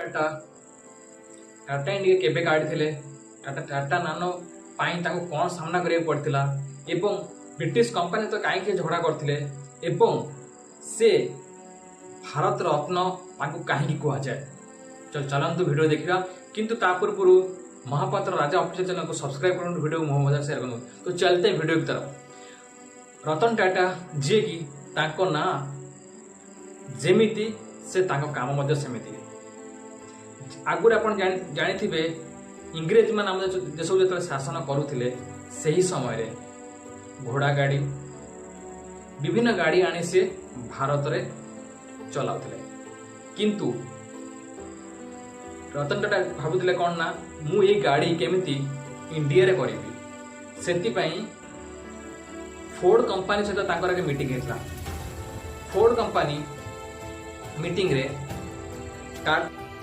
ଟାଟା ଟାଟା ଇଣ୍ଡିକା କେବେ କାଢ଼ିଥିଲେ, ଟାଟା ଟାଟା ନାନୋ ପାଇଁ ତାଙ୍କୁ କ'ଣ ସାମ୍ନା କରିବାକୁ ପଡ଼ିଥିଲା ଏବଂ ବ୍ରିଟିଶ କମ୍ପାନୀ ତ କାହିଁକି ଝଗଡ଼ା କରିଥିଲେ ଏବଂ ସେ ଭାରତ ରତ୍ନ ତାଙ୍କୁ କାହିଁକି କୁହାଯାଏ। ଚାଲନ୍ତୁ ଭିଡ଼ିଓ ଦେଖିବା, କିନ୍ତୁ ତା ପୂର୍ବରୁ ମହାପାତ୍ର ରାଜା ଅଫିସିଆଲ ଚ୍ୟାନେଲକୁ ସବସ୍କ୍ରାଇବ କରନ୍ତୁ, ଭିଡ଼ିଓ ମୋ ମଜା ସେୟାର କରନ୍ତୁ। ତ चलते ଭିଡ଼ିଓ की तरफ। ରତନ ଟାଟା, ଯିଏକି ତାଙ୍କ ନାଁ ଯେମିତି ସେ ତାଙ୍କ କାମ ମଧ୍ୟ ସେମିତି। ଆଗରୁ ଆପଣ ଜାଣିଥିବେ, ଇଂରେଜମାନେ ଆମ ଦେଶକୁ ଯେତେବେଳେ ଶାସନ କରୁଥିଲେ, ସେହି ସମୟରେ ଘୋଡ଼ା ଗାଡ଼ି, ବିଭିନ୍ନ ଗାଡ଼ି ଆଣି ସେ ଭାରତରେ ଚଲାଉଥିଲେ। କିନ୍ତୁ ରତନ ଟାଟା ଭାବୁଥିଲେ କ'ଣ ନା, ମୁଁ ଏଇ ଗାଡ଼ି କେମିତି ଇଣ୍ଡିଆରେ କରିବି। ସେଥିପାଇଁ ଫୋର୍ଡ କମ୍ପାନୀ ସହିତ ତାଙ୍କର ଏକ ମିଟିଂ ହେଇଥିଲା। ଫୋର୍ଡ କମ୍ପାନୀ ମିଟିଂରେ